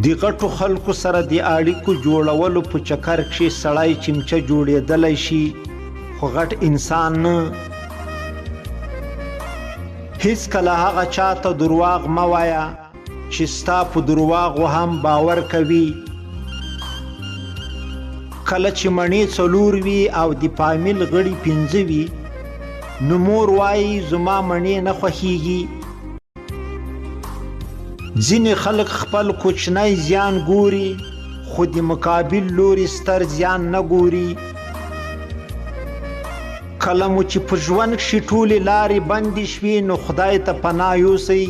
د غټو خلکو سره د اړیکو جوړولو په چکر کښې سړی چمچه جوړېدلی شي خو غټ انسان نه. هیڅکله هغه چا ته درواغ مه وایه چې ستا په درواغو هم باور کوي. کله چې مڼې څلور وي او د فامیل غړي پنځه وي نو مور وایي زما مڼې نه خوښیږي. ځینې خلک خپل کوچنی زیان ګوري خو د مقابل لوري ستر زیان نه ګوري. کله مو چې په ژوند کښې ټولې لارې بندې شوې نو خدای ته پناه یوسئ.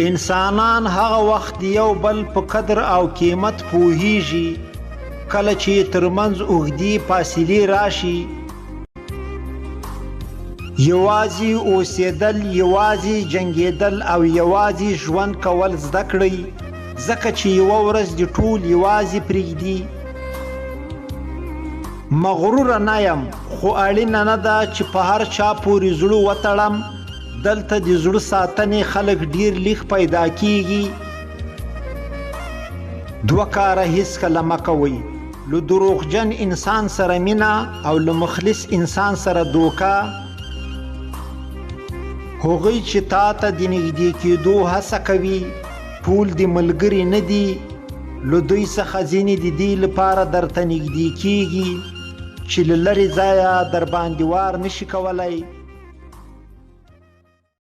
انسانان هغه وخت د یو بل په قدر او قیمت پوهیږي کله چې یې ترمنځ اوږدې فاصلې راشي. یوازې اوسېدل، یوازې جنګېدل او یوازې ژوند کول زده کړئ، ځکه چې یوه ورځ دې ټول یوازې پرېږدي. مغروره نه یم، خو اړینه نه ده چې په هر چا پورې زړه وتړم، دلته د زړه ساتنې خلک ډېر لږ پیدا کېږي. دوه کاره هېڅکله مه کوئ، له دروغجن انسان سره مینه او له مخلص انسان سره دوکه. هغوی چې تا ته د نږدې کېدو هڅه کوي، ټول دې ملګري نه دي، له دوی څخه ځینې د دې لپاره درته نږدې کېږي چې له لرې ځایه درباندې وار نه شي کولی.